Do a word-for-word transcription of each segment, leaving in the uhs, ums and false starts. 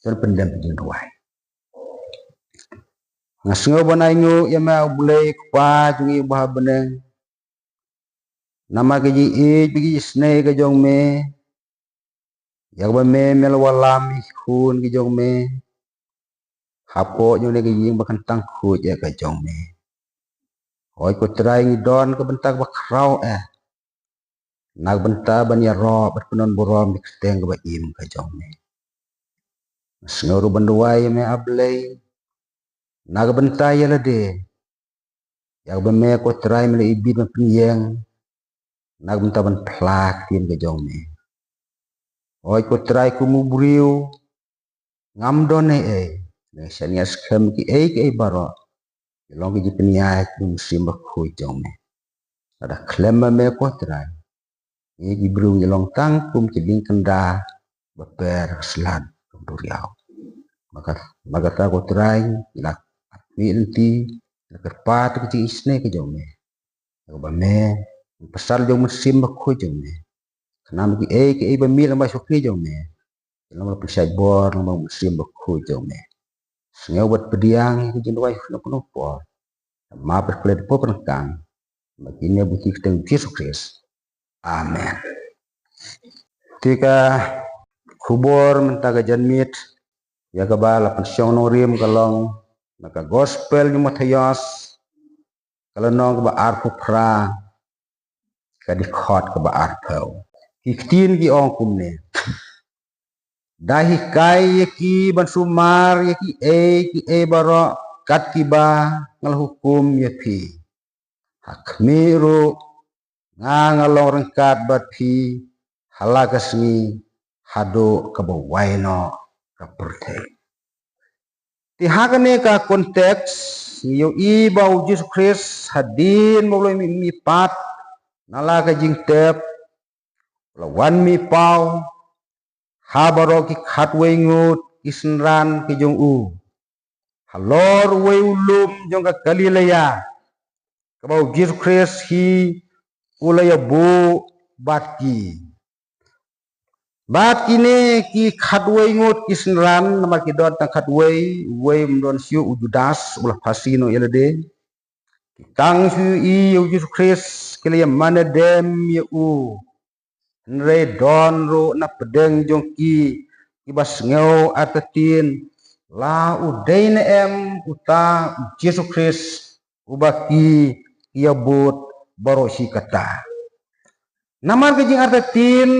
Sngewbha pyndem ka jingduwai. Nga sngew ban ainguh ïa me, A Blei Kpa jong ngi uba ha bneng, namar ka jingïeit bad ka jingisynei ka jong me, ïa kaba me, me la wallam ïa ki khun ki jong me hapoh jong kane ka ïing ba kyntang khuid ïa ka jong me. Hooid ko Trai, ngi don ka bynta kaba khraw eh na ka bynta ban ïaroh bad pynbor ïa ka kyrteng kaba im ka jong me. Nga sngew ruh ban duwai ïa me, A Blei, na ka bynta ïa lade, ïa kaba me ko Trai me la ibit ban pynïeng na ka bynta ban phla ka ktien ka jong me. Hooid ko Trai, kum u briew ngam don ei ei, nga shaniah skhem kiei kiei baroh ki long ki jingpynïaid jong u Mynsiem Bakhuid jong me. Lada khlem ma me ko Trai, ngi ki briew ngi long tang kum ki diengkynda ba per ha ka slat ka duriaw. Namar kata ko Trai, ngi la ap mih lynti, ngi la kyrpad ïa ka jingisynei ka jong me, ïa kaba me, ïa ka pasal jong u Mynsiem Bakhuid jong me, khnang ba kiei kiei ba mih lyngba u shakri jong me, kin long ba pynshait bor lyngba u Mynsiem Bakhuid jong me. Sngew bad pdiang ïa ka jingduwai kano kano por, namar ba klet pop ryngkang, ba kine ba ki ktien Jisu Khrist. Amen. Te ka khubor mynta ka janmiet ïa kaba la pynshong nongrim ka long na ka Gospel jong u Mathaios, ka lynnong kaba arphew phra, ka dkhot kaba arphew. Ki ktien ki ong kumne: Da hikai ïa ki ban sumar ïa kiei kiei baroh kat kiba nga la hukum ïa phi. Ha khmih ruh, nga nga long ryngkat bad phi ha la ka sngi haduh kaba wai noh ka pyrthei. Te ha kane ka context ngi ïohi ba u Jisu Khrist hadien ba u la mih, mihpat na la ka jingtep, u la wan mihpaw ha baroh ki khatwei ngut ki synran ki jong u halor uwei u lum jong ka Galilea, kaba u Jisu Khrist hi u la ïabuh bad ki. Bad kine ki khatwei ngut ki synran, namar ki don tang khatwei, uwei um don shuh, u Judas u la phasi noh ïa lade, ki tang shu ïohi ïa u Jisu Khrist, ki la ïa mane dem ïa u. Hynrei don ruh na pdeng jong ki kiba sngew artatien, la u dei ne em uta u Jisu Khrist uba ki ïa bud baroh shi katta. Namar ka jingartatien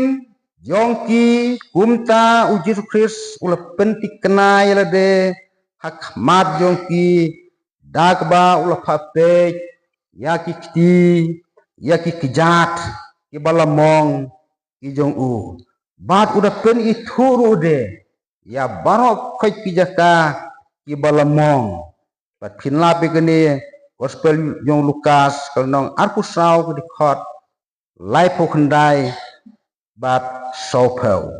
jong ki, kumta u Jisu Khrist u la pynthikna ïa lade ha khmat jong ki, da kaba u la phah peit ïa ki kti, ïa ki kjat kiba la mong ki jong u. Bad u da pynithuh ruh de ïa baroh khoit ki jaka kiba la mong. Bad phin lap ïa kane Gospel jong u Lukas, ka lynnong arphew saw, ka dkhot laiphew khyndai bad sawphew.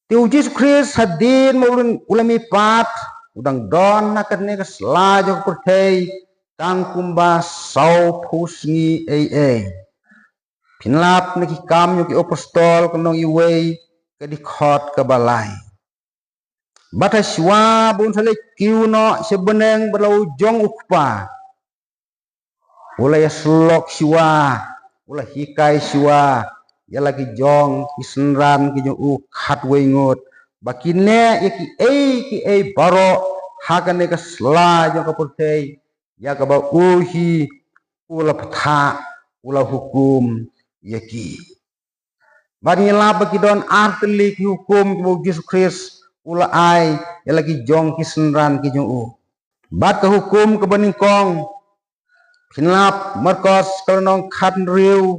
Te u Jisu Khrist hadien ba u la, u la mihpat, u dang don ha kane ka sla jong ka pyrthei tang kumba sawphew sngi ei ei. Phin lap na Ki Kam jong ki Apostol, ka lynnong uwei, ka dkhot kaba lai. Bad ha shuwa ba un sa leit kiew noh sha bneng bad la u jong u Kpa, u la ïasyllok shuwa, u la hikai shuwa ïa la ki jong ki synran ki jong u khatwei ngut, ba kin neh ïa kiei kiei baroh ha kane ka sla jong ka pyrthei, ïa kaba u hi u la bthah, u la hukum ïa ki. Bad ngi lap ba ki don ar tylli ki hukum kiba u Jisu Khrist u la ai ïa la ki jong ki synran ki jong u. Bad ka hukum kaba nyngkong, phin lap Markos, ka lynnong khathynriew,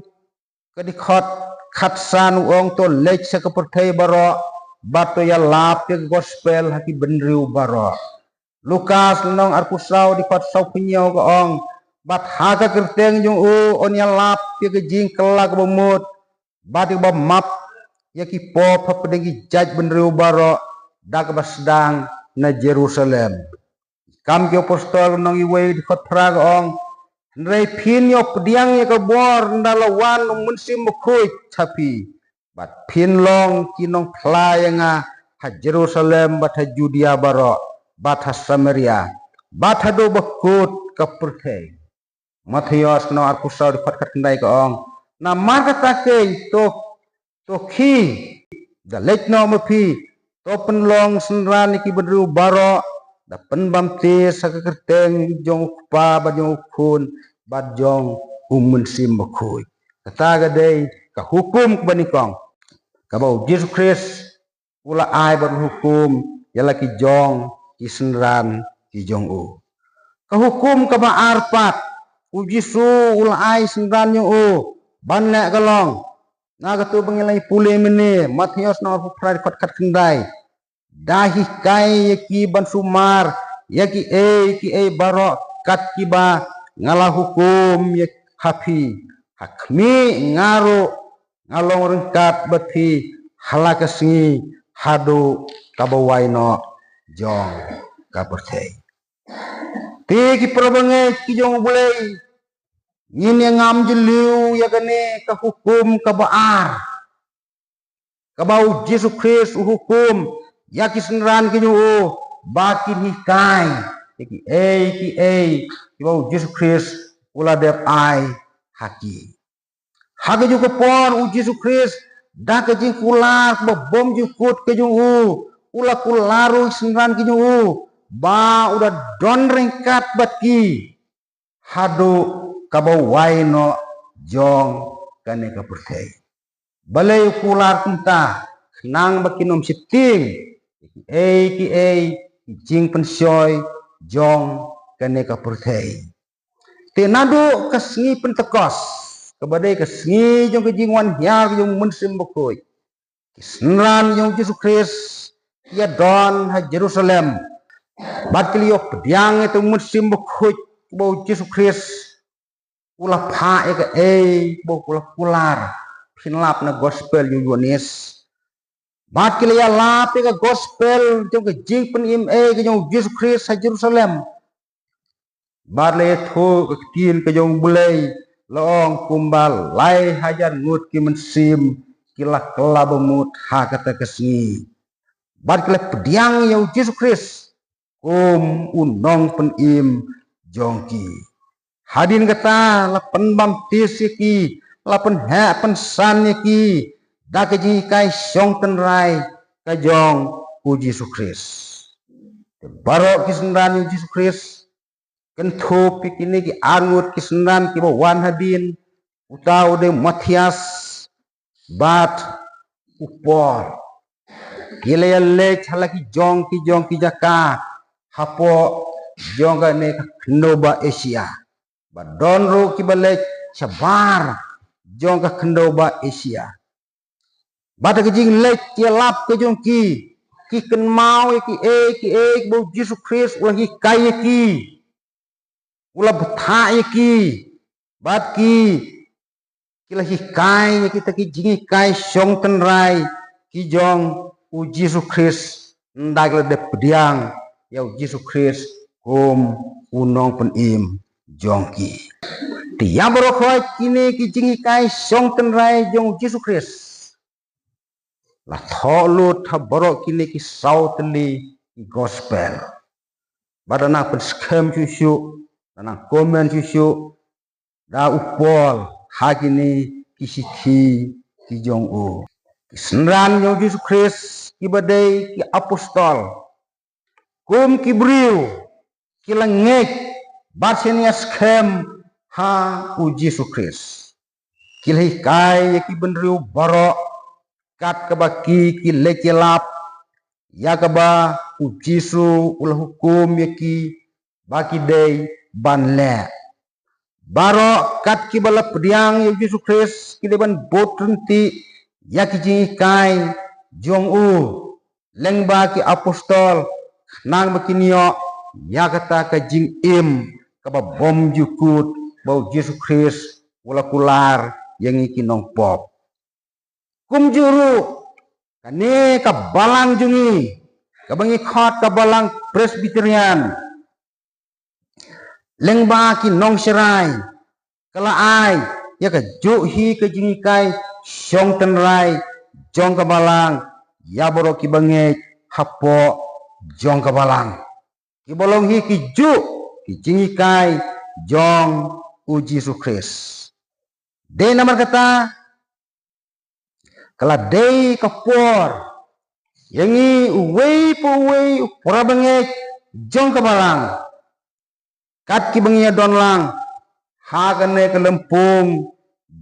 ka dkhot khatsan, u ong: To leit sha ka pyrthei baroh bad to ïalap ïa ka Gospel ha ki bynriew baroh. Lukas, lynnong arphew saw, dkhot sawphew hynñiew, ka ong: Bad ha ka kyrteng jong u yn ïalap ïa ka jingkylla kaba mut, bad ïa kaba map ïa ki pop hapdeng ki jaitbynriew baroh, da kaba sdang na Jerusalem. Ki Kam ki Apostol, lynnong uwei, dkhot phra, ka ong: Hynrei phin ïoh pdiang ïa ka bor ynda la wan u Mynsiem Bakhuid ha phi, bad phin long ki nongphla ïa nga ha Jerusalem, bad ha Judia baroh, bad ha Samaria, bad haduh bakut ka pyrthei. Mathaios kano arphew saw dkhot khatkhyndai ka ong, namar kata keiñ to, to khie, da leit noh ma phi, to pynlong synran ïa ki bynriew baroh, da pynbaptis ha ka kyrteng jong u Kpa bad jong u Khun bad jong u Mynsiem Bakhuid. Kata ka dei ka hukum kaba nyngkong kaba u Jisu Khrist u la ai bad u hukum ïa la ki jong ki synran ki jong u. Ka hukum kaba ar pat, u Jisu u la ai synran jong u ban leh ka long, na katu ba ngi la pule mynne, Mathaios kano arphew phra dkhot khatkhyndai, da hikai ïa ki ban sumar ïa kiei kiei baroh kat kiba nga la hukum ïa ha phi. Ha khmih, nga ruh nga long ryngkat bad phi ha la ka sngi haduh kaba wai noh jong ka pyrthei. Te ki parabangeit ki jong U Blei, ngin ïa ngam jylliew ïa kane ka hukum kaba ar, kaba u Jisu Khrist u hukum ïa ki synran ki jong u ba kin hikai ïa kiei kiei kiba u Jisu Khrist u la dep ai ha ki. Ha kajuh ka por u Jisu Khrist, da ka jingkular kaba bymjukut ka jong u, u la kular ruh ïa ki synran ki jong u ba u da don ryngkat bad ki haduh kaba wai noh jong kane ka pyrthei. Balei u kular kumta? Khnang ba kin ym sheptieng ïa kiei kiei ki jingpynshoi jong kane ka pyrthei. Te naduh ka sngi Pentekost, kaba dei ka sngi jong ka jingwan hiar jong u Mynsiem Bakhuid, ki synran jong u Jisu Khrist ki ïa don ha Jerusalem, bad ki la ïoh pdiang ïa uta u Mynsiem Bakhuid ba u Jisu Khrist u la phah ïa kaei ba u la kular. Phin lap na gospel jong u Ïoannis. Bad ki la ïalap ïa ka gospel jong ka jingpynim ei ka jong u Jisu Khrist ha Jerusalem. Bad la ïathuh ka ktien ka jong U Blei, la ong kumba lai hajar ngut ki mynsiem ki la kylla bamut ha kata ka sngi. Bad ki la pdiang ïa u Jisu Khrist kum u nongpynim jong ki. Hadien kata la pynbaptis ïa ki, la pynheh pynsan ïa ki da ka jinghikai shong tynrai ka jong u Jisu Khrist. Te baroh ki synran ïa u Jisu Khrist, kynthup ïa kine ki arngut ki synran kiba wan hadien, uta u dei u Matthias bad u Paul, ki la ïaleit ha la ki jong ki jong ki jaka hapoh jong kane ka khyndew ba Asia. Ba don ruh kiba leit shabar jong ka khyndew ba Asia. Bad ha ka jingleit ïalap ka jong ki, ki kynmaw ïa kiei kiei ba u Jisu Khrist u la hikai ïa ki, u la bthah ïa ki. Bad ki, ki la hikai ïa kita ki jinghikai shong tynrai ki jong u Jisu Khrist, ynda ki la dep pdiang ïa u Jisu Khrist kum u nongpynim jong ki. Te ïa baroh khoit kine ki jinghikai shong tynrai jong u Jisu Khrist la thoh lut ha baroh kine ki saw tylli ki gospel. Bad da nang pynskhem shuh shuh, da nang comment shuh shuh da u Paul ha kine ki shithi ki jong u. Ki synran jong u Jisu Khrist kiba dei ki apostol, kum ki briew ki la ngeit bad shaniah skhem ha u Jisu Khrist. Ki la hikai ïa ki bynriew baroh kat kaba ki, ki leit ïalap ïa kaba u Jisu u la hukum ïa ki ba ki dei ban leh. Baroh kat kiba la pdiang ïa u Jisu Khrist ki dei ban bud ryntih ïa ki jinghikai jong u. Lyngba ki apostol, khnang ba kin ïoh ïa kata ka jingim kaba bymjukut ba u Jisu Khrist u la kular ïa ngi ki nongpop. Kumjuh ruh, kane ka balang jong ngi, kaba ngi khot ka balang Presbyterian, lyngba ki nongsharai, ka la ai ïa kajuh hi ka jinghikai shong tynrai jong ka balang ïa baroh kiba ngeit hapoh jong ka balang. Kiba long hi ki juh ki jinghikai jong u Jisu Khrist. Dei namar kata, ka la dei ka por ïa ngi uwei pa uwei u parabangeit jong ka balang, kat kiba ngi ïa don lang ha kane ka lympung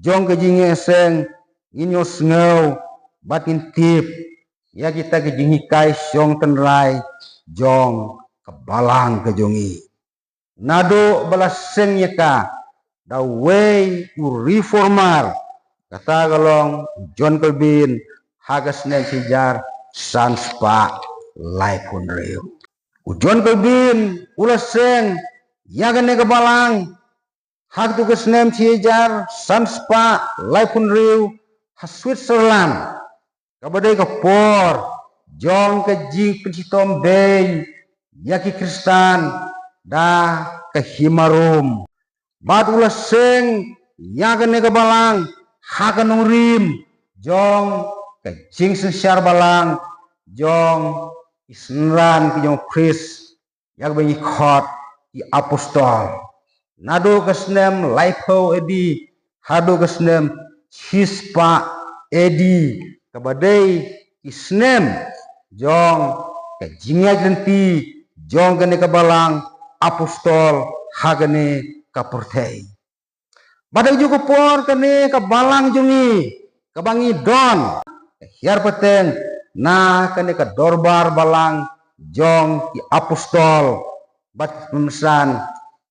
jong ka jingïaseng, ngin ïohsngew bad ngin tip ïa kita ki jinghikai shong tynrai jong ka balang ka jong ngi. Naduh ba la seng ïa ka da uwei u reformer, kata ka long u John Calvin, ha ka snem shi hajar san spah laiphew hynriew. U John Calvin u la seng ïa kane ka balang ha katu ka snem shi hajar san spah laiphew hynriew ha Switzerland. Kaba dei ka por jong ka jingpynshitom beiñ ïa ki Khristan da ka hima Rom. Bad u la seng ïa kane ka balang ha ka nongrim jong ka jingsynshar balang jong ki synran ki jong u Khrist, ïa kaba ngi khot ki apostol. Naduh ka snem laiphew A D haduh ka snem shispah A D, kaba dei ki snem jong ka jingïaid lynti jong kane ka balang apostol ha kane ka pyrthei. Bad ha kajuh ka por kane ka balang jong ngi kaba ngi don ka hiar pateng na kane ka dorbar balang jong ki apostol, bad ki pynsan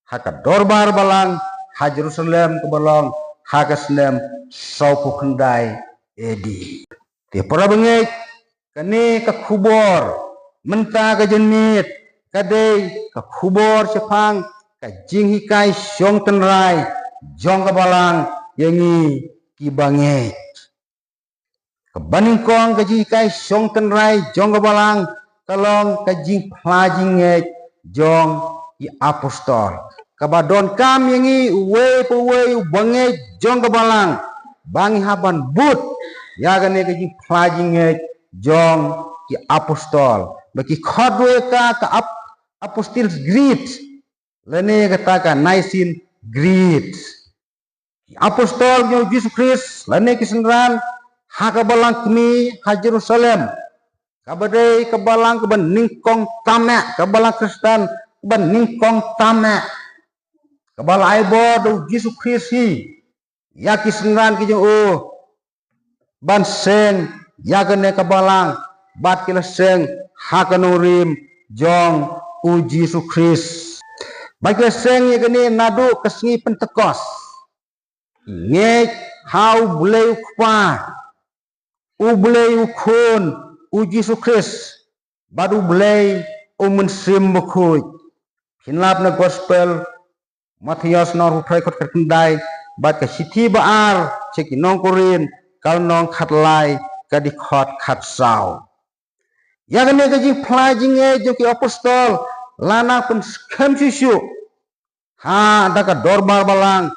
ha ka dorbar balang ha Jerusalem kaba long ha ka snem sawphew khyndai A D. Te parabangeit, kane ka khubor mynta ka janmiet ka dei ka khubor shaphang ka jinghikai shong tynrai jong ka balang ïa ngi ki bangeit. Kaba nyngkong ka jinghikai shong tynrai jong ka balang ka long ka jingphla jingngeit jong ki apostol, kaba donkam ïa ngi uwei pa uwei u bangeit jong ka balang ba ngi hap ban bud ïa kane ka jingphla jingngeit jong ki apostol, ba ki khot ruh ïa ka ka ap-, Apostles' Creed lane kata ka Nicene Creed. Ki apostol jong u Jisu Khrist lane ki synran ha ka balang kmie ha Jerusalem, kaba dei ka balang kaba nyngkong tam eh, ka balang Khristan kaba nyngkong tam eh, kaba la ai bor da u Jisu Khrist hi ïa ki synran ki jong u ban seng ïa kane ka balang, bad ki la seng ha ka nongrim jong u Jisu Khrist. Bad ki la seng ïa kane naduh ka sngi Pentekost. Ngeit ha U Blei U Kpa, U Blei U Khun, U Jisu Khrist, bad U Blei U Mynsiem Bakhuid. Phin lap na Gospel Mathaios lynnong arphew phra, dkhot khatkhyndai, bad ka shithi ba ar sha ki nong Korinth, ka lynnong khatlai, ka dkhot khatsaw. Ïa kane ka jingphla jingngeit jong ki apostol la nang pynskhem shuh shuh ha da ka dorbar balang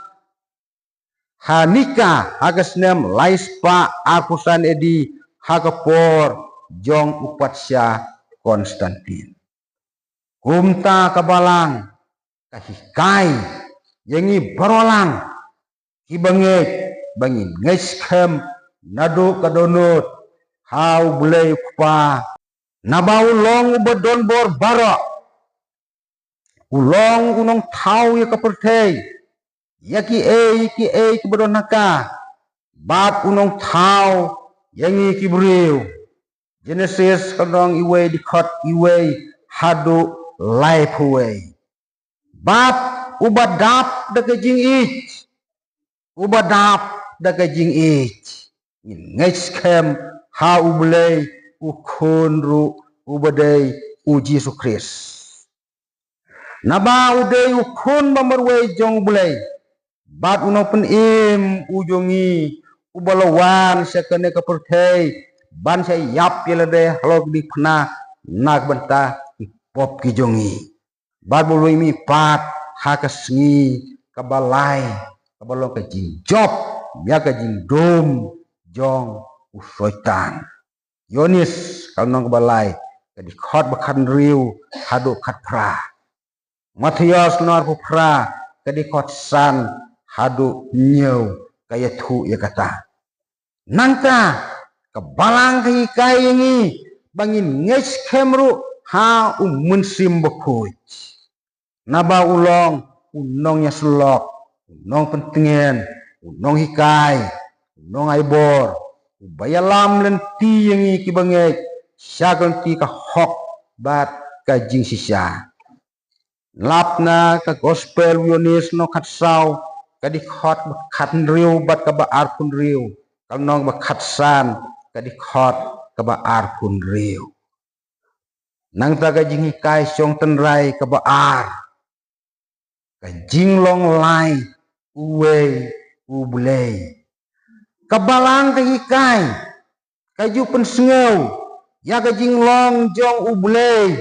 ha Nika ha ka snem lai spah arphew san A D, ha ka por jong u patsha Konstantin. Kumta ka balang ka hikai ïa ngi baroh lang ki bangeit ba ngin ngeit skhem naduh ka dohnud ha U Blei U Kpa, naba u long uba don bor baroh. U long u nongthaw ïa ka pyrthei, ïa kiei kiei kiba don ha ka, bad u nongthaw ïa ngi ki briew. Jenesis ka lynnong iwei, dkhot iwei haduh laiphew wei. Bad uba dap da ka jingïeit, uba dap da ka jingïeit, ngin ngeit skhem ha U Blei U Khun ruh, uba dei U Jisu Khrist. Naba u dei U Khun ba marwei jong U Blei, bad U Nongpynim u jong ngi, uba la wan sha kane ka pyrthei ban sa ïap ïa lade halor kane ka phna na ka bynta ki pop ki jong ngi. Bad ba u la mihpat ha ka sngi kaba lai, kaba long ka jingjop ïa ka jingdum jong u Soitan. Ïoannis ka lynnong kaba lai, ka dkhot ba khathynriew haduh khatphra. Mathaios lynnong arphew phra, ka dkhot san haduh hynñiew, ka ïathuh ïa kata. Nangta ka Balang ka hikai ïa ngi ba ngin ngeit skhem ruh ha U Mynsiem Bakhuid. Naba u long u nongïasyllok, u nongpyntngen, u nonghikai, u nongaibor, uba ïalam lynti ïa ngi kiba ngeit sha ka lynti ka hok bad ka jingshisha. Lap na ka Gospel u Ïoannis lynnong khatsaw, ka dkhot ba khathynriew bad kaba arphew hynriew, ka lynnong ba khatsan, ka dkhot kaba arphew hynriew. Nangta ka jinghikai shong tynrai kaba ar, ka jinglong lai uwei U Blei. Ka Balang ka hikai, ka ju pynsngew ïa ka jinglong jong U Blei,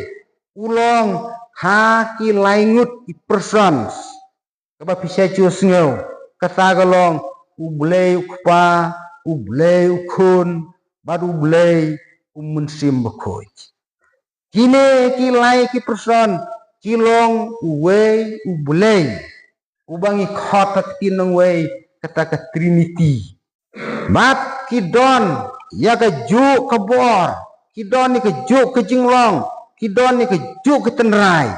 u long ha ki lai ngut ki persons. Kaba phi sa ju sngew, kata ka long U Blei U Kpa, U Blei U Khun, bad U Blei U Mynsiem Bakhuid. Kine ki lai ki person ki long uwei U Blei, uba ngi khot ha ka ktien nongwei kata ka Trinity. Bad ki don ïa kajuh ka bor, ki don ïa kajuh ka jinglong, ki don ïa kajuh ka tynrai.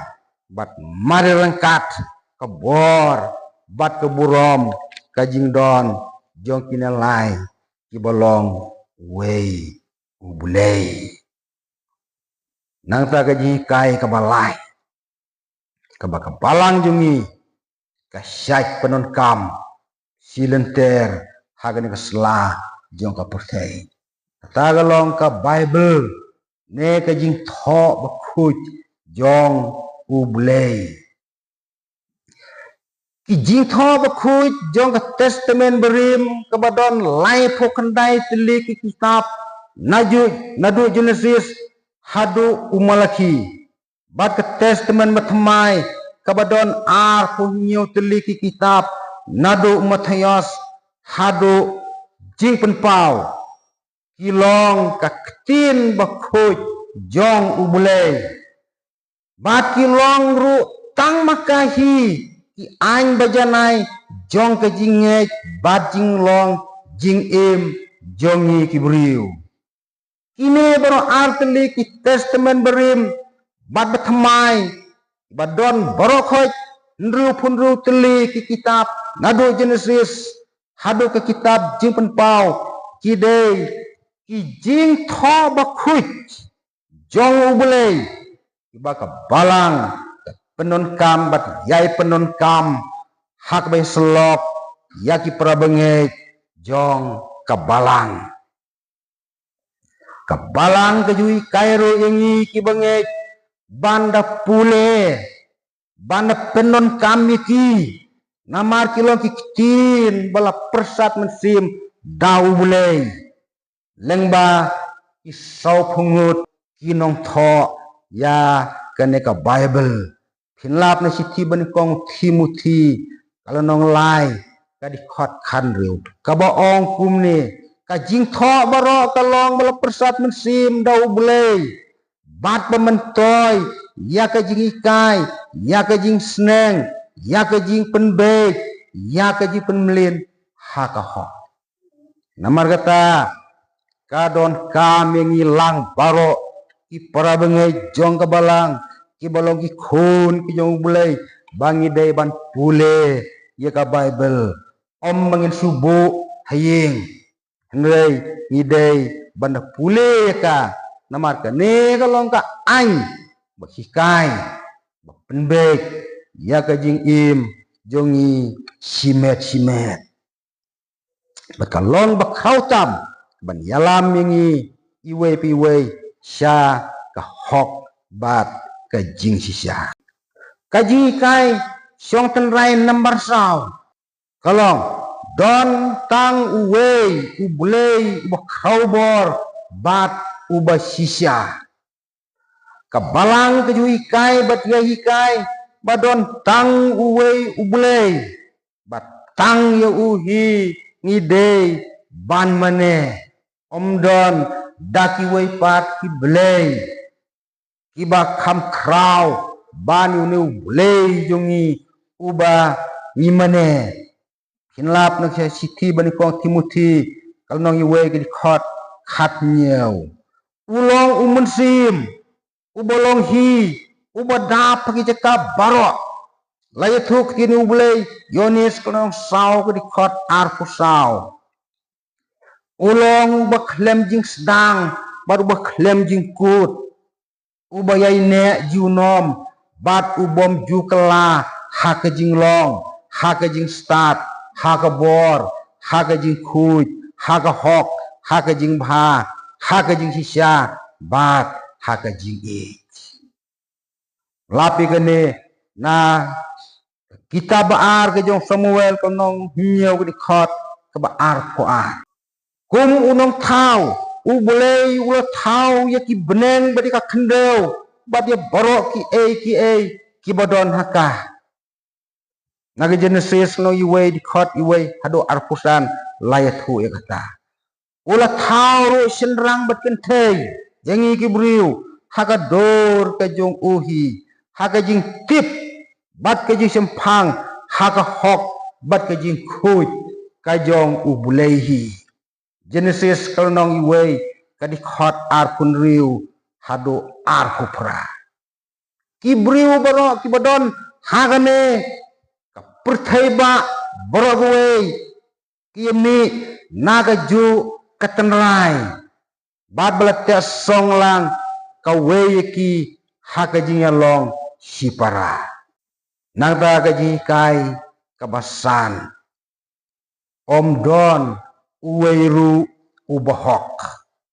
Bad mar ryngkat ka bor bad ka burom ka jingdon jong kine lai kiba long uwei U Blei. Nangta ka jinghikai kaba lai, kaba ka Balang jong ngi ka shait pyndonkam shi lynter ha kane ka sla jong ka pyrthei. Kata ka long ka Baibl, ne ka Jingthoh Bakhuid jong U Blei. Ki Jingthoh Bakhuid jong ka Testament Barim kaba don laiphew khyndai tylli ki kitab, naduh, naduh Genesis haduh u Malaki. Bad ka Testament Bathymmai kaba don arphew hynñiew tylli ki kitab, naduh u Mathaios haduh Jingpynpaw, ki long ka Ktien Bakhuid jong U Blei. Bad ki long ruh tang ma ka hi ki aiñ bajanai jong ka jingngeit bad jinglong jingim jong ngi ki briew. Kine baroh ar tylli ki Testament Barim bad Bathymmai, ba don baroh khoit hynriewphew hynriew tylli ki kitab, naduh Genesis haduh ka kitab Jingpynpaw, ki dei ki Jingthoh Bakhuid jong U Blei, kiba ka Balang ka pyndonkam bad ïai pyndonkam ha kaba ïasyllok ïa ki para bangeit jong ka Balang. Ka Balang ka ju hikai ruh ïa ngi ki bangeit ban da pule, ban da pyndonkam ïa ki, namar ki long ki ktien ba la pyrsad mynsiem da U Blei. Lyngba ki sawphew ngut ki nongthoh ïa kane ka Baibl. Phin lap na shithi banyngkong Timothi, ka lynnong lai, ka dkhot khathynriew, kaba ong kumne: Ka jingthoh baroh ka long ba la pyrsad mynsiem da U Blei, bad ba myntoi ïa ka jinghikai, ïa ka jingsneng, ïa ka jingpynbeit, ïa ka jingpynmlien ha ka hok. Namar kata, ka donkam ïa ngi lang baroh ki para bangeit jong ka Balang, kiba long ki khun ki jong U Blei, ba ngi dei ban pule ïa ka Baibl. Ym ba ngin shu buh ha ïing, hynrei ngi dei ban da pule ïa ka, namar kane ka long ka aiñ ba hikai, ba pynbeit ïa ka jingim jong ngi shimet shimet. Bad ka long ba khraw tam ban ïalam ïa ngi iwei pa iwei sha ka hok bad ka jingshisha. Ka jinghikai shong tynrai nambar saw, ka long: Don tang uwei U Blei uba khraw bor bad uba shisha. Ka Balang ka ju hikai bad ïa hikai ba don tang uwei U Blei, ba tang ïa u hi ngi dei ban mane, ym don da kiwei pat ki blei. kiba kham khraw ban ïa une U Blei jong ngi uba ngi mane. Phin lap na ka shithi banyngkong Timothi ka lynnong iwei ka dkhot khathynñiew. U long U Mynsiem uba long hi, uba dap ha ki jaka baroh. La ïathuh ktien U Blei, Ïoannis ka lynnong saw ka dkhot arphew saw. U long uba khlem jingsdang bad uba khlem jingkut, uba ïaineh junom bad u bym ju kylla ha ka jinglong, ha ka jingstad, ha ka bor, ha ka jingkhuid, ha ka hok, ha ka jingbha, ha ka jingshisha bad ha ka jingïeit. Lap ïa kane na kitab ba ar ka jong Samuel ka lynnong hynñiew ka dkhot kaba arphew ar. Kum u nongthaw, U Blei u la thaw ïa ki bneng bad ïa ka khyndew bad ïa baroh kiei kiei kiba don ha ka. Na ka Jenesis lynnong iwei dkhot iwei haduh arphew san la ïathuh ïa kata. U la thaw ruh shynrang bad kynthei jong ngi ki briew ha ka dur ka jong u hi, ha ka jingtip bad ka jingshemphang, ha ka hok bad ka jingkhuid ka jong U Blei hi. Jenesis ka lynnong iwei ka dkhot arphew hynriew haduh arphew phra. Ki briew baroh kiba don ha kane ka pyrthei ba baroh kawei ki ïa mih na kajuh ka tynrai bad ba la teh song lang kawei ïa ki ha ka jingïalong shipara. Nangta ka jinghikai kaba san. Ym don uwei ruh uba hok.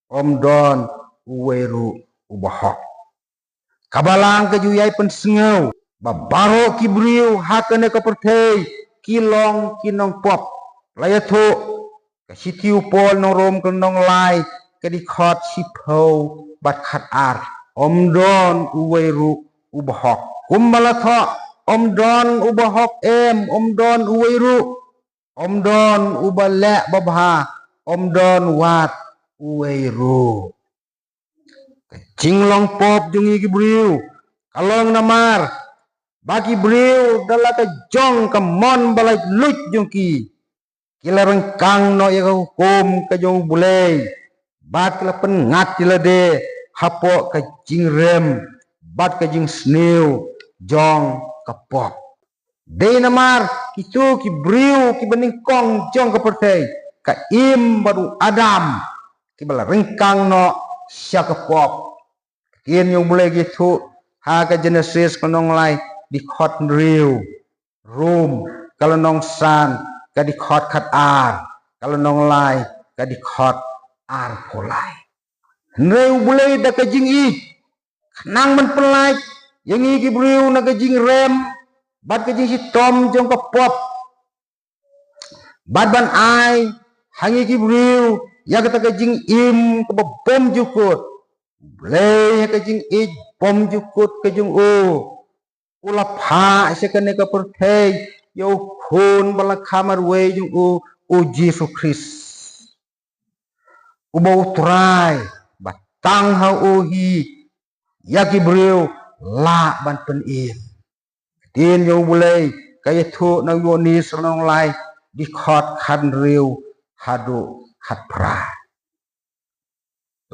Ym don uwei ruh uba hok. Ka Balang ka ju ïai pynsngew ba baroh ki briew ha kane ka pyrthei ki long ki nongpop. La ïathuh ka shithi u Paul na u Rom ka lynnong lai ka dkhot shiphew bad khatar. Ym don uwei ruh uba hok. Kumba la thoh, ym don uba hok em, ym don uwei ruh. Ym don uba leh babha, ym don wat uwei ruh. Ka jinglong pop jong ngi ki briew ka long namar ba ki briew da la ka jong ka mon ba laitluid jong ki, ki la ryngkang noh ïa ka hukum ka jong U Blei bad ki la pynngat ïa lade hapoh ka jingrem bad ka jingsniew jong ka pop. Dei namar kito ki briew kiba nyngkong jong ka pyrthei, ka Im bad u Adam, kiba la ryngkang noh sha ka pop. Ka ktien jong U Blei ka ïathuh ha ka Jenesis ka lynnong lai dkhot hynriew, Rom ka lynnong san ka dkhot khatar, ka lynnong lai ka dkhot arphew lai. Hynrei U Blei da ka jingïeit ka nang ban pynlait ïa ngi ki briew na ka jingrem bad ka jingshitom jong ka pop, bad ban ai ha ngi ki briew ïa kata ka jingim kaba bymjukut. U Blei ha ka jingïeit bymjukut ka jong u, u la phah sha kane ka pyrthei ïa u Khun ba la kha marwei jong u, U Jisu Khrist, uba U Trai ba tang ha u hi ïa ki briew lah ban pynim. Ka ktien jong U Blei ka ïathuh na u Ïoannis lynnong lai dkhot khathynriew haduh khatphra.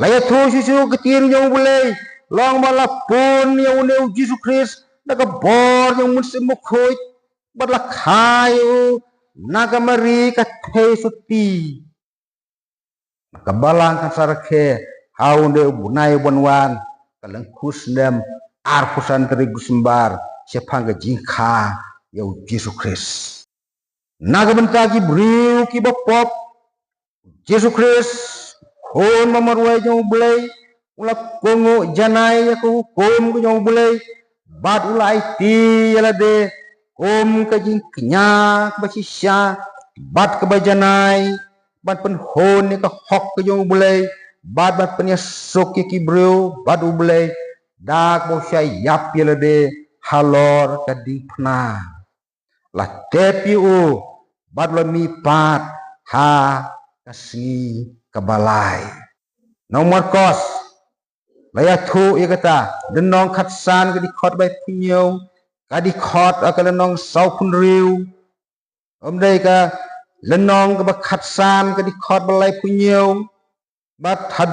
La ïathuh shuh shuh ka ktien jong U Blei, long ba la pun ïa une U Jisu Khrist da ka bor jong U Mynsiem Bakhuid bad la kha ïa u na ka Mari ka theisotti. Ka Balang kan sa rakhe ha une u bnai uban wan, ka lyngkhuh snem arphew san tarik December, shaphang ka jingkha ïa U Jisu Khrist. Na ka bynta ki briew kiba pop, U Jisu Khrist, Khun ba marwei jong U Blei, u la kohnguh janai ïa ka hukum ka jong U Blei bad u la aiti ïa lade kum ka jingkñia kaba shisha bad kaba janai ban pynhun ïa ka hok ka jong U Blei bad ban pynïasuk ïa ki briew bad U Blei da kaba u shah ïap ïa lade halor ka diengphna. La tep ïa u bad la mihpat ha ka sngi kaba lai. Na u Markos La ïathuh ïa kata, lynnong khatsan ka dkhot ba laiphew hynñiew, ka dkhot, ah, ka lynnong sawphew hynriew. Ym dei ka lynnong kaba khatsan ka dkhot ba laiphew hynñiew, bad ha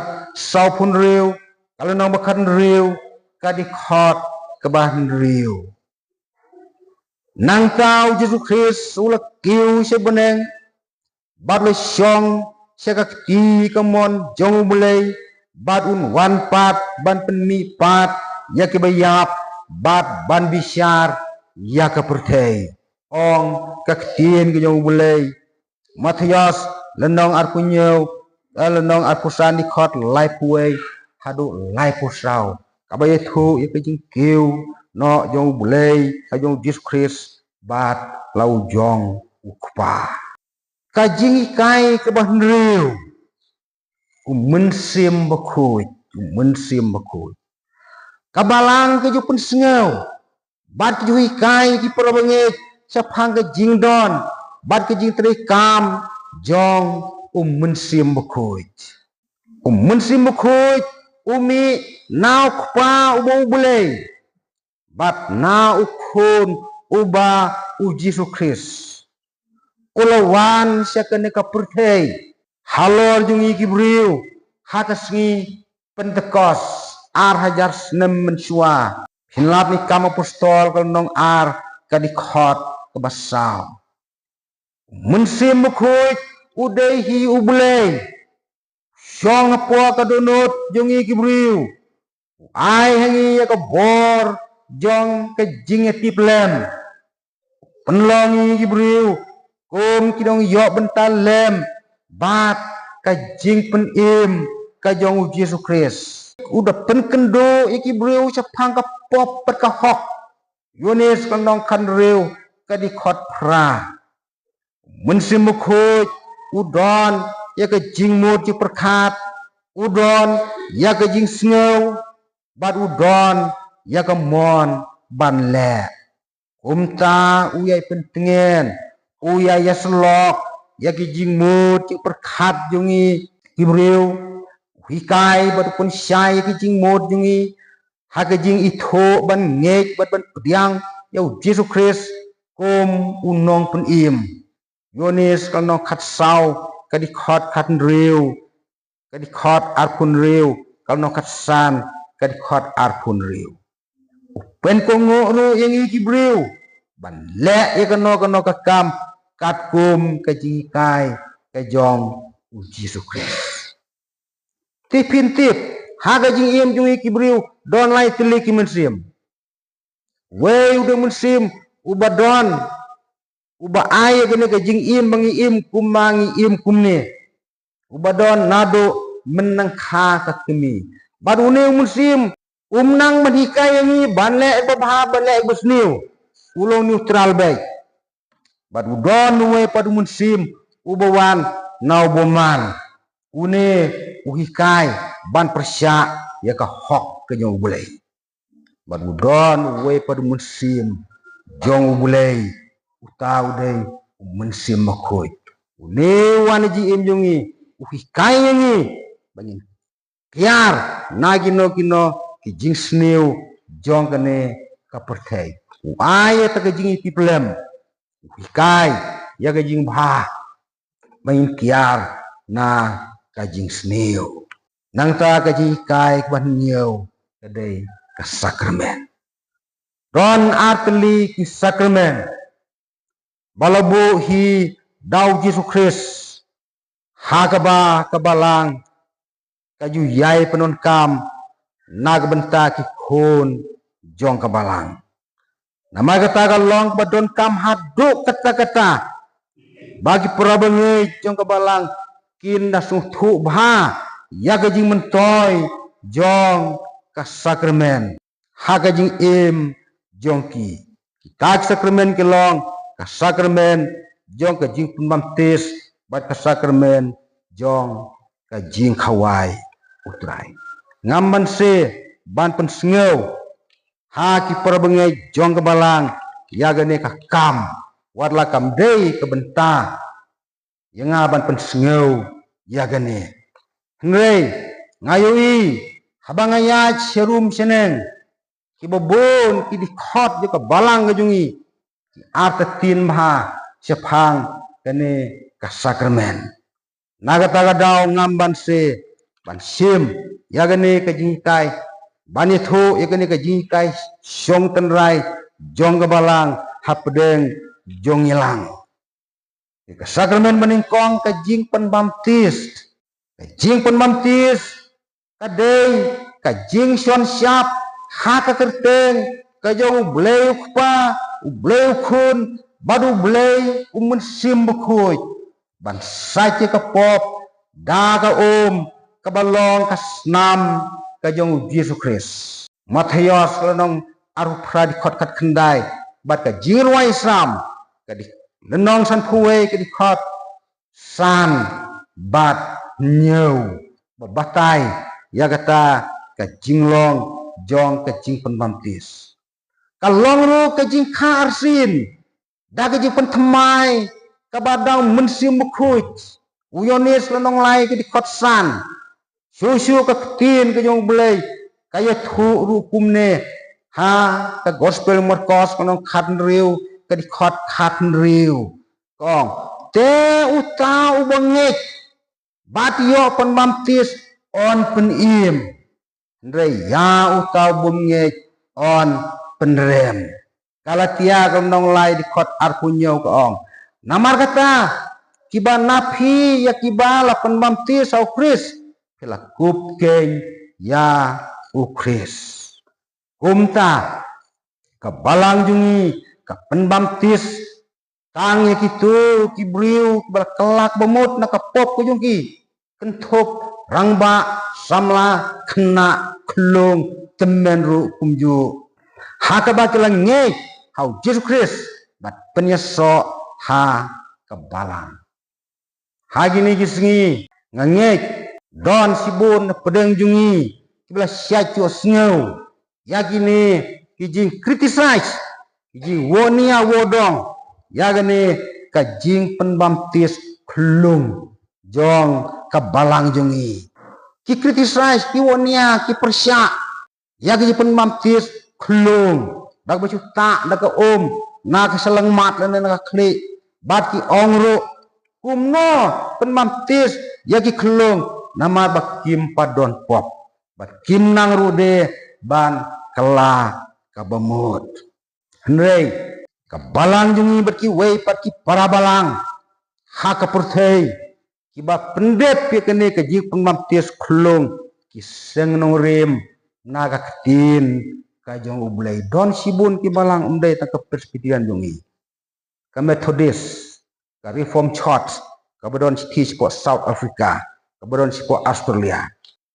sawphew hynriew, ka lynnong ba khathynriew, ka dkhot kaba hynriew. Nangta u Jisu Khrist u la kiew sha bneng, bad u la shong sha ka kti kamon jong U Blei, bad un wan pat ban pynmihpat ïa kiba ïap, bad ban bishar ïa ka pyrthei, ong ka ktien ka jong U Blei. Mathaios, lynnong arphew hynñiew, eh, lynnong arphew san, dkhot laiphew wei haduh laiphew saw, kaba ïathuh ïa ka jingkiew noh jong U Blei, ka jong U Jisu Khrist, bad la u jong U Kpa. Ka jinghikai kaba hynriew, U Mynsiem Bakhuid, U Mynsiem Bakhuid. Ka Balang ka ju pynsngew, bad ka ju hikai ki parabangeit shaphang ka jingdon, bad ka jingtrei kam jong U Mynsiem Bakhuid. U Mynsiem Bakhuid u mih na U Kpa uba U Blei, bad na U Khun uba U Jisu Khrist. U la wan sha kane ka pyrthei halor jong ngi ki briew ha ka sngi Pentekost, ar hajar snem mynshuwa. Phin lap na ki Kam Apostol ka lynnong ar, ka dkhot kaba saw. U Mynsiem Bakhuid u dei hi U Blei, shong hapoh ka dohnud jong ngi ki briew. U ai ha ngi ïa ka bor jong ka jingïatiplem. Pynlong ïa ngi ki briew kum ki nongïoh bynta lem bad ka jingpynim ka jong U Jisu Khrist. U da pynkynduh ïa ki briew shaphang ka pop bad ka hok. Ïoannis ka lynnong khathynriew, ka dkhot phra. U Mynsiem Bakhuid u don ïa ka jingmut jingpyrkhat, u don ïa ka jingsngew, bad u don ïa ka mon ban leh. Kumta u ïai pyntngen, u ïai ïasyllok ïa ki jingmut jingpyrkhat jong ngi ki briew, u hikai bad u pynshai ïa ki jingmut jong ngi ha ka jingithuh ban ngeit bad ban pdiang ïa U Jisu Khrist kum U Nongpynim. Ïoannis ka lynnong khatsaw, ka dkhot khathynriew, ka dkhot arphew hynriew, ka lynnong khatsan, ka dkhot arphew hynriew. U pynkohnguh ruh ïa ngi ki briew ban leh ïa kano kano ka kam katkum ka jinghikai ka jong U Jisu Khrist. Te phin tip, ha ka jingim jong ngi ki briew don lai tylli ki mynsiem. Wei u dei u mynsiem uba don, uba ai ïa kane ka jingim ba ngi im kumba ngi im kumne, uba don naduh mynnyngkha ka kmie. Bad une u mynsiem um nang ban hikai ïa ngi ban leh ïa kaba bha, ban leh ïa kaba sniew. U long neutral beit. Bad u don uwei pat u mynsiem uba wan na u bymman. Une u hikai ban pyrshah ïa ka hok ka jong U Blei. Bad u don uwei pat u mynsiem jong U Blei, uta u dei U Mynsiem Bakhuid. Une u wan ha jingim jong ngi, u hikai ïa ngi ba ngin kiar na kino kino ki jingsniew jong kane ka pyrthei. U ai ïa kata ka jingïatiplem, u hikai ïa ka jingbha ba ngin kiar na ka jingsniew. Nangta ka jinghikai kaba hynñiew ka dei ka sakramen. Don ar tylli ki sakramen ba la buh hi da U Jisu Khrist ha kaba ka Balang ka ju ïai pyndonkam na ka bynta ki khun jong ka Balang. Namar kata ka long kaba donkam haduh katta katta ba ki parabangeit jong ka Balang kin da sngewthuh bha ïa ka jingmyntoi jong ka sakramen ha ka jingim jong ki. Kita ki sakramen ki long ka sakramen jong ka jingpynbaptis bad ka sakramen jong ka jingkhawai U Trai. Ngam banse ban pynsngew ha ki parabangeit jong ka Balang ïa kane ka kam, wat la kam dei ka bynta ïa nga ban pynsngew ïa kane. Hynrei nga ïohi Haba nga ïaid sharum shaneng, kiba bun ki dkhot jong ka balang ka jong ngi ki artatien bha shaphang kane ka sakramen. Na kata ka daw ngam ban se ban shim ïa kane ka jinghikai, ban ïathuh ïa kane ka jinghikai shong tynrai jong ka balang hapdeng jong ngi lang. Ka sakramen banyngkong ka jingpynbaptis. Ka jingpynbaptis ka dei ka jingshon shap ha ka kyrteng ka jong U Blei U Kpa, U Blei U Khun, bad U Blei U Mynsiem Bakhuid, ban sait ïa ka pop da ka um kaba long ka snam ka jong U Jisu Khrist. Mathaios ka lynnong arphew phra dkhot khatkhyndai, bad ka jingrwai Salm ka dei lynnong sanphew wei ka dkhot san bad hynñiew, ba batai ïa kata ka jinglong jong ka jingpynbaptis. Ka long ruh ka jingkha arsien da ka jingpynthymmai kaba dang Mynsiem Bakhuid. U Ïoannis ka lynnong lai ka dkhot san. Shuh shuh ka ktien ka jong U Blei ka ïathuh ruh kumne ha ka Gospel Markos ka lynnong khathynriew ka dkhot khathynriew. Ka ong, te uta uba ngeit bad ïoh pynbaptis yn pynim, hynrei ïa uta ubym ngeit yn pynrem. Galatia ka lynnong lai dkhot arphew hynñiew ka ong, namar kata, kiba na phi ïa kiba la pynbaptis ha U Khrist, phi la kup keiñ ïa U Khrist. Kumta ka balang jong ngi ka pynbaptis tang ïa kito ki briew kiba la kylla ba mut na ka pop ka jong ki, kynthup rangbah, samla, khynnah, khunlung, tymmen ruh kumjuh, ha kaba ki la ngeit ha U Jisu Khrist bad pynïasoh ha ka balang. Ha kine ki sngi nga ngeit don shibun na pdeng jong ngi kiba la shait ïohsngew ïa kine ki jingcriticize, ki jingwohnia wohdong ïa kane ka jingpynbaptis khunlung jong ka balang jong ngi. Ki criticize, ki wohnia, ki pyrshah ïa ka jingpynbaptis khunlung da kaba shu tah da ka um na ka shyllangmat lane na ka khlieh, bad ki ong ruh, kumno pynbaptis ïa ki khunlung namar ba kim pat don pop bad kim nang ruh de ban kylla kaba mut. Hynrei ka balang jong ngi bad kiwei pat ki para balang ha ka pyrthei kiba pyndep ïa kane ka jingpynbaptis khunlung ki seng nongrim na ka ktien ka jong U Blei. Don shibun ki balang, ym dei tang ka Presbyterian jong ngi, ka Methodist, ka Reformed Church kaba don shathie shapoh South Africa, kaba don shapoh Australia,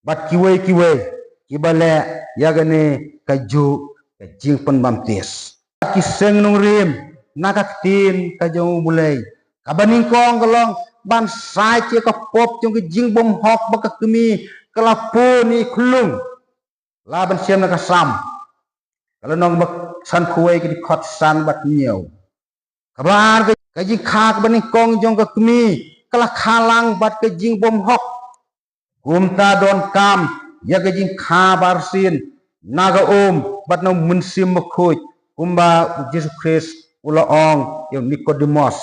bad kiwei kiwei kiba leh ïa kane kajuh ka jingpynbaptis. Ki seng nongrim na ka ktien ka jong U Blei, kaba nyngkong ka long ban sait ïa ka pop jong ka jingbymhok ba ka kmie ka la pun ïa i khunlung. Lah ban shem na ka Salm ka lynnong ba sanphew wei ka dkhot san bad hynñiew. Kaba ar, ka jingkha kaba nyngkong jong ka kmie ka la kha lang bad ka jingbymhok. Kumta donkam ïa ka jingkha ba arsien na ka um bad na U Mynsiem Bakhuid, kumba U Jisu Khrist u la ong ïa u Nikodemos.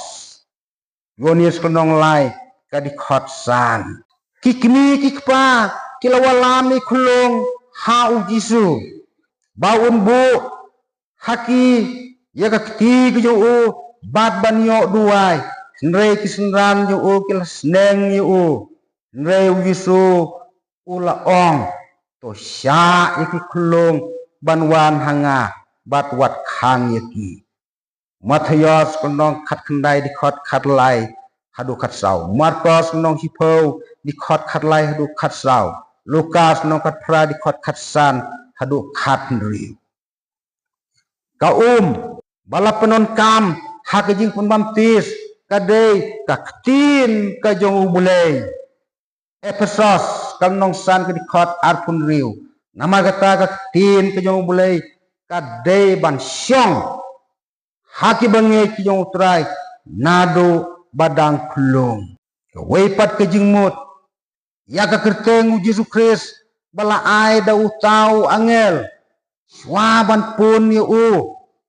Ïoannis ka lynnong lai ka dkhot san. Ki kmie ki kpa ki la wallam ïa i khunlung ha U Jisu ba un buh ha ki ïa ka kti ka jong u bad ban ïoh duwai. Hynrei ki synran jong u ki la sneng ïa u. Hynrei U Jisu u la ong, to shah ïa ki khunlung ban wan ha nga bad wat khang ïa ki. Mathaios ka lynnong khatkhyndai dkhot khatlai haduh khatsaw. Markos ka lynnong shiphew dkhot khatlai haduh khatsaw. Lukas ka lynnong khatphra dkhot khatsan haduh khathynriew. Ka um ba la pyndonkam ha ka jingpynbaptis ka dei ka ktien ka jong U Blei. Ephesos ka lynnong san ka dkhot arphew hynriew. Namar kata ka ktien ka jong U Blei ka dei ban shong ha ki bangeit ki jong U Trai naduh ba dang khunlung. Kawei pat ka jingmut ïa ka kyrteng U Jisu Khrist ba la ai da uta u angel, shuwa ban pun ïa u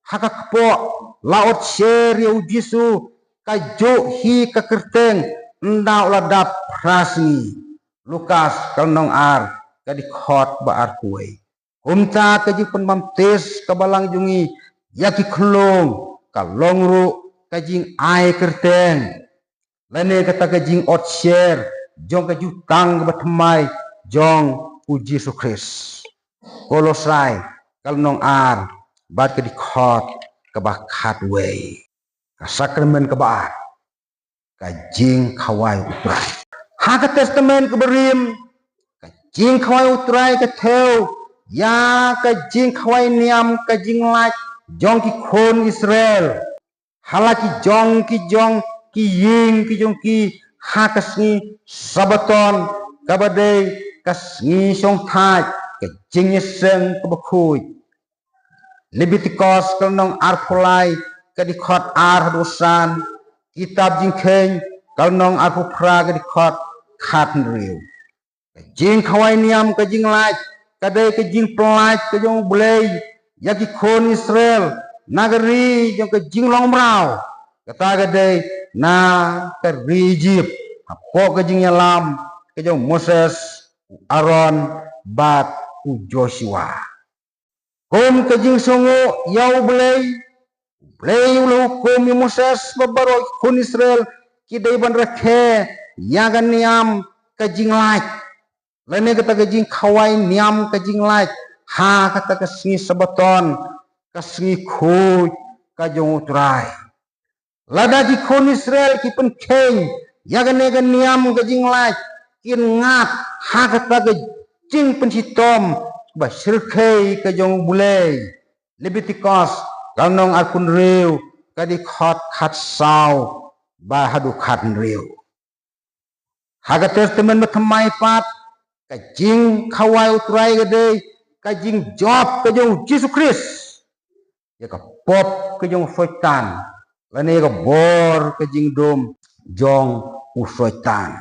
ha ka kpoh, la ot sher ïa u Jisu kajuh hi ka kyrteng ynda u la dap phra sngi. Lukas ka lynnong ar, ka dkhot ba arphew wei. Kumta ka jingpynbaptis ka balang jong ngi ïa ki khyllung ka long ruh ka jingai kyrteng, lane kata ka jingot sher jong ka jutang kaba thymmai jong u Jisu Khrist. Kolosai ka lynnong ar bad ka dkhot kaba khatwei. Ka sakramen kaba ar, ka jingkhawai u Trai. Ha ka Testament kaba rim, ka jingkhawai u Trai ka thew ïa ka jingkhawai niam ka jinglait jong ki khun Israel ha la ki jong ki jong ki ïing ki jong ki ha ka sngi Sabaton, kaba dei ka sngi shongthait, ka jingïaseng kaba khuid. Lebitikos ka lynnong arphew lai, ka dkhot ar haduh san, kitab Jingkheiñ ka lynnong arphew phra, ka dkhot khathynriew. Ka jingkhawai niam ka jinglait ka dei ka jingpynlait ka jong U Blei ïa ki khun Israel na ka ri jong ka jinglong mraw, kata ka dei na ka ri Ijipt, hapoh ka jingïalam ka jong u Moses, u Aaron bad u Joshua. Kum ka jingsngewnguh ïa U Blei, U Blei u la hukum ïa u Moses ba baroh ki khun Israel ki dei ban rakhe ïa ka niam ka jinglait, lane kata ka jingkhawai niam ka jinglait ha kata ka sngi Sabaton, ka sngi khuid ka jong U Trai. Lada ki khun Israel ki pynkheiñ ïa kane ka niam ka jinglait, kin ngat ha kata ka jingpynshitom ba shyrkhei ka jong U Blei. Lebitikos ka lynnong arphew hynriew, ka dkhot khatsaw bad haduh khathynriew. Ha ka Testament Bathymmai pat, ka jingkhawai U Trai ka dei ka jingjop ka jong U Jisu Khrist ïa ka pop ka jong u Soitan, lane ïa ka bor ka jingdum jong u Soitan.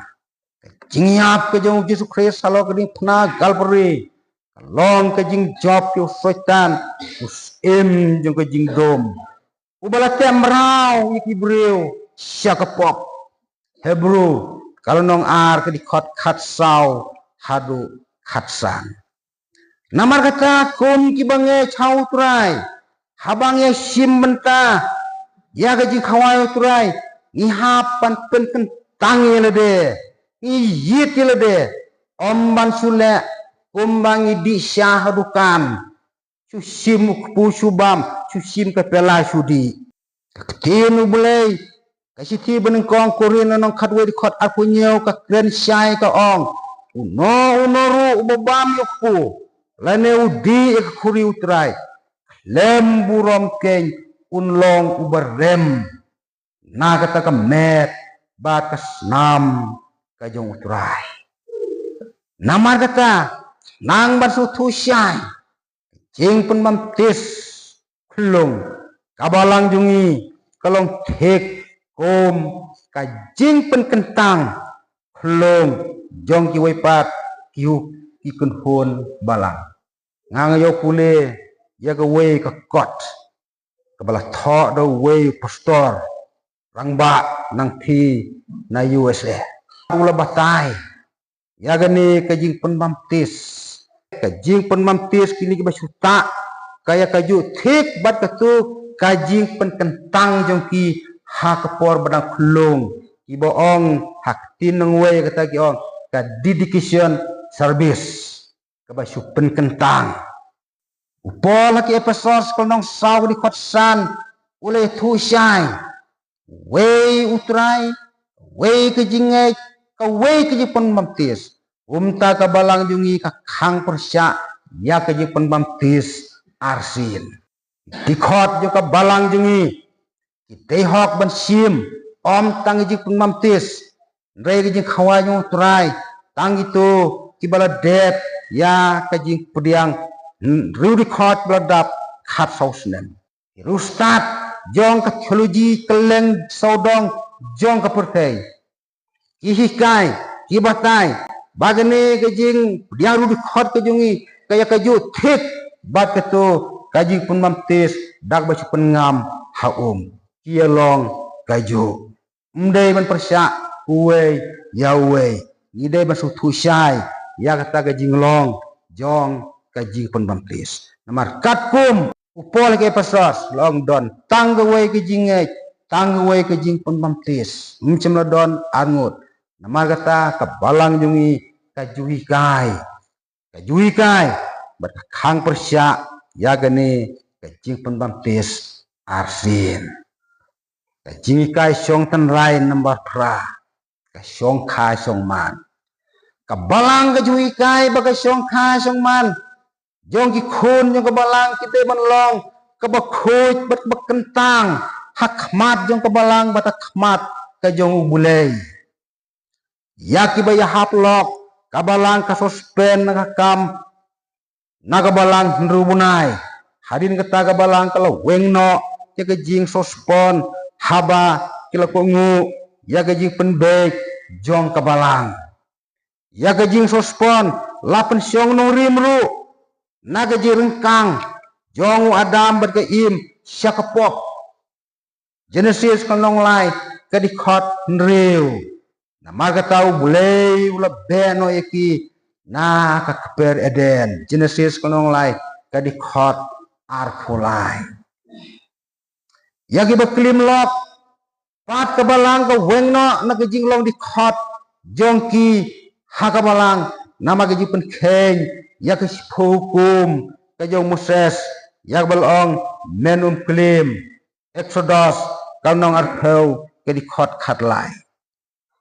Ka jingïap ka jong U Jisu Khrist halor ka diengphna Kalbari ka long ka jingjop ïa u Soitan, u syiem jong ka jingdum, uba la teh mraw ïa ki briew sha ka pop. Hebru ka lynnong ar, ka dkhot khatsaw haduh khatsan. Namar kata, kum kiba ngeit ha U Trai, haba ngi ïashim bynta ïa ka jingkhawai U Trai, ngi hap ban pynkyntang ïa lade, ngi ïit ïa lade, ym ban shu leh kumba ngi dih sha ha dukan, shu shim u kpu shu bam, shu shim ka pela shu dih. Ka ktien U Blei, ka shithi banyngkong Korinth lynnong khatwei, dkhot arphew hynñiew, ka kren shai ka ong, uno uno ruh uba bam ïa u kpu lane u dih ïa ka khuri U Trai, khlem burom keiñ un long uba rem na kata ka met bad ka snam ka jong U Trai. Namar kata, nang ban sngewthuh shai, jingpynbaptis khyllung ka balang jong ngi ka long thik kum ka jingpynkyntang khyllung jong kiwei pat ki, ki kynhun balang. Nga nga ïoh pule ïa kawei ka kot kaba la thoh da uwei u pastor rangbah nangthie na U S A. U la batai ïa kane ka jingpynbaptis. Ka jingpynbaptis kine kiba shu tah ka ïa kajuh thik bad katu ka jingpynkyntang jong ki ha ka por ba dang khyllung, kiba ong ha ka ktien nongwei kata ki ong ka dedication service, kaba shu pynkyntang. U Paul ha ki Ephesos ka lynnong saw, ka dkhot san, u la ïathuh shai, wei U Trai, wei ka jingngeit, kawei ka jingpynbaptis. Kumta ka balang jong ngi ka khang pyrshah ïa ka jingpynbaptis arsien. Dkhot jong ka balang jong ngi ki dei hok ban shim ym tang ïa ka jingpynbaptis, hynrei ka jingkhawai jong U Trai tang kito kiba la dep ïa ka jingpdiang hynriew dkhot ba la dap khatsaw snem. Ki riewstad jong ka theology kylleng sawdong jong ka pyrthei ki hikai, ki batai Ba kane ka jingpdiang ruh dkhot ka jong ngi ka ïa kajuh thik bad kato ka jingpynbaptis da kaba shu pynngam ha um. Ki ïa long kajuh. Ym dei ban pyrshah uwei ïa uwei. Ngi dei ban sngewthuh shai ïa kata ka jinglong jong ka jingpynbaptis. Namar katkum u Paul ha ki Ephesos la ong, don tang kawei ka jingngeit, tang kawei ka jingpynbaptis. Ym shym la don arngut. Namar kata ka balang jong ngi ka ju hikai, ka ju hikai bad ka khang pyrshah ïa kane ka jingpynbaptis arsien. Ka jinghikai shong tynrai number phra, ka shongkha shongman. Ka balang ka ju hikai ba ka shongkha shongman jong ki khun jong ka balang ki dei ban long kaba khuid bad kaba kyntang ha khmat jong ka balang bad ha khmat ka jong U Blei. Ïa kiba ïahap lok, ka balang ka suspend na ka kam na ka balang hynriew bnai. Hadien kata ka balang ka la weng noh ïa ka jingsuspend haba ki la kohnguh ïa ka jingpynbeit jong ka balang. Ïa ka jingsuspend la pynshong nongrim ruh na ka jingryngkang jong u Adam bad ka Im sha ka pop. Genesis ka lynnong lai ka dkhot hynriew. Namar kata U Blei u la beh noh ïa ki na ka kper Eden. Genesis ka lynnong lai ka dkhot arphew lai. Ïa kiba klim lok, pat ka balang ka weng noh na ka jinglong dkhot jong ki ha ka balang, namar ka jingpynkheiñ ïa ka shiphew hukum ka jong Moses, ïa kaba la ong, men um klim. Eksodos ka lynnong arphew ka dkhot khatlai.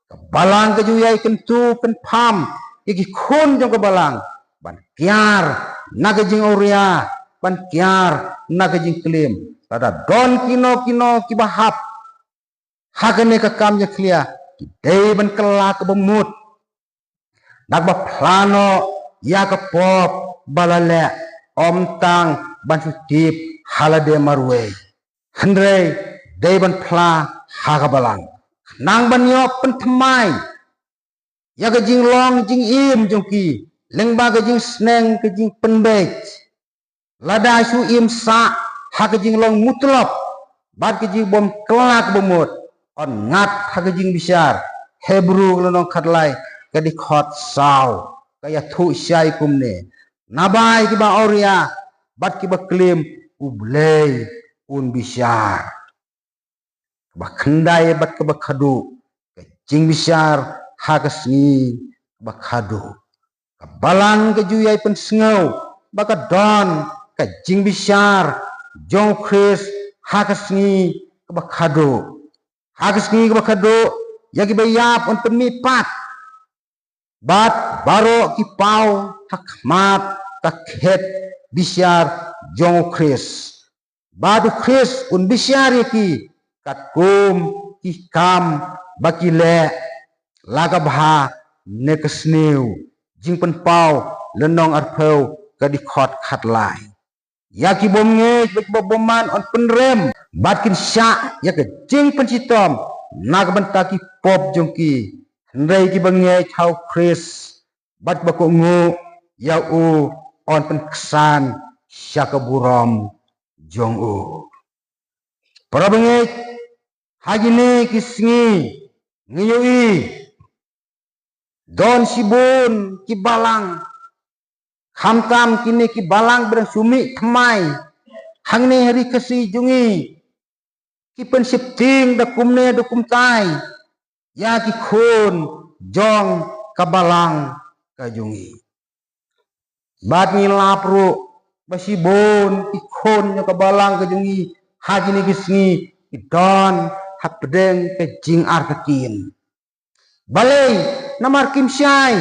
Ka balang ka ju ïai kyntu kynpham ïa ki khun jong ka balang ban kiar na ka jingawria, ban kiar na ka jingklim. Lada don kino kino kiba hap ha kane ka kam jakhlia, ki dei ban kylla kaba mut da kaba phla noh ïa ka pop ba la leh, ym tang ban shu tip ha lade marwei. Hynrei dei ban phla ha ka balang khnang ban ïoh pynthymmai ïa ka jinglong jingim jong ki lyngba ka jingsneng ka jingpynbeit. Lada shu im sah ha ka jinglong mutlop bad ka jingbym kylla kaba mut, yn ngat ha ka jingbishar. Hebru ka lynnong khatlai ka dkhot saw ka ïathuh shai kumne: Naba ïa kiba awria bad kiba klim U Blei un bishar. Kaba khyndai bad kaba khadduh, ka jingbishar ha ka sngi kaba khadduh. Ka balang ka ju ïai pynsngew ba ka don ka jingbishar jong U Khrist ha ka sngi kaba khadduh. Ha ka sngi kaba khadduh, ïa kiba ïap yn pynmihpat bad baroh ki paw ha khmat ka khet bishar jong U Khrist. Bad U Khrist un bishar ïa ki katkum ki kam ba ki leh, la ka bha ne ka sniew. Jingpynpaw lynnong arphew ka dkhot khatlai. Ïa ki bym ngeit bad ki bymman yn pynrem bad kin shah ïa ka jingpynshitom na ka bynta ki pop jong ki. Hynrei kiba ngeit ha U Khrist bad ba kohnguh ïa u yn pynksan sha ka burom jong u. Para bangeit, ha kine ki sngi ngi ïohi don shibun ki balang, khamtam kine ki balang ba dang shu mih thymmai hangne ha ri Khasi jong ngi, ki pynsheptieng da kumne da kumtai ïa ki khun jong ka balang ka jong ngi. Bad ngi lap ruh ba shibun ki khun jong ka balang ka jong ngi ha kine ki sngi ki don hapdeng ka jingartatien. Balei? Namar kim shai,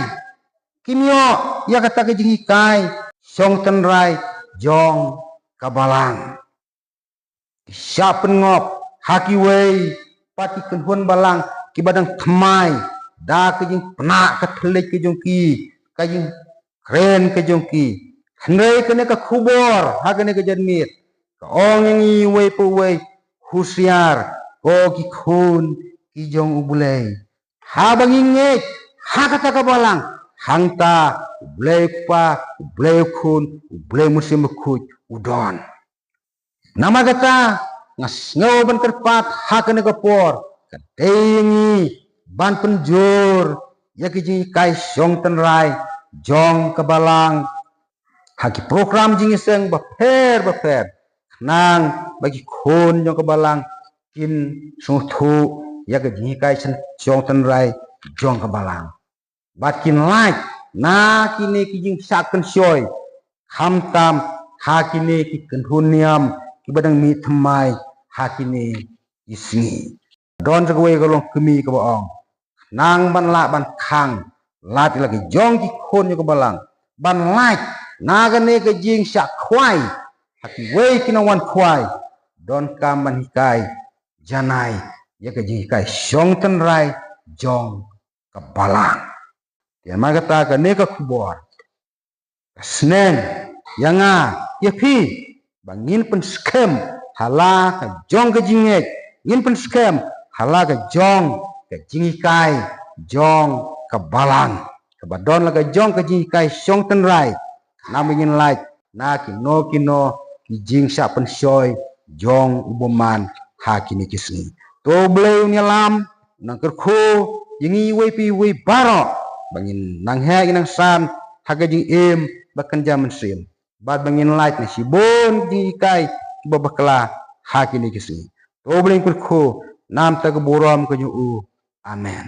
kim ïoh ïa kata ka jinghikai shong tynrai jong ka balang. Ki shah pynngop ha kiwei pat ki kynhun balang kiba dang thymmai da ka jingpynah ka thylliej ka jong ki, ka jingkren ka jong ki. Hynrei kane ka khubor ha kane ka janmiet ka ong ïa ngi uwei pa uwei, husiar ko ki khun ki jong U Blei. Haba ngi ngeit ha kata ka balang, Hangta U Blei U Kpa, U Blei U Khun, U Blei U Mynsiem Bakhuid u don. Namar kata nga sngew ban kyrpad ha kane ka por, ka dei ïa ngi ban pynjur ïa ki jinghikai shong tynrai jong ka Balang ha ki program jingïaseng bapher bapher, khnang ba ki khun jong ka Balang kin sngewthuh ïa ka jinghikai shong tynrai jong ka Balang, bad kin lait na kine ki jingshah kynshoi, khamtam ha kine ki kynhun niam kiba dang mih thymmai ha kine ki sngi. Don sa kawei ka longkmie kaba ong, khnang ban lah ban khang lad ïa la ki jong ki khun jong ka Balang ban lait na kane ka jingshah khwai ha kiwei ki nongwan khwai, donkam ban hikai janai ïa ka jinghikai shong tynrai jong ka Balang. Te namar kata kane ka khubor ka sneng ïa nga ïa phi ba ngin pynskhem ha la ka jong ka jingngeit, ngin pynskhem ha la ka jong ka jinghikai jong ka Balang kaba don la ka jong ka jinghikai shong tynrai, namar ba ngin lait na kino kino ki jingshah pynshoi jong u bymman ha kine ki sngi. To U Blei un ïalam, un nang kyrkhu ïa ngi iwei pa iwei baroh ba ngin nang heh, ngin nang san ha ka jingim ba kynja mynsiem, bad ba ngin lait na shibun ki jinghikai kiba bakla ha kine ki sngi. To U Blei un kyrkhu, namar ka burom ka jong u. Amen.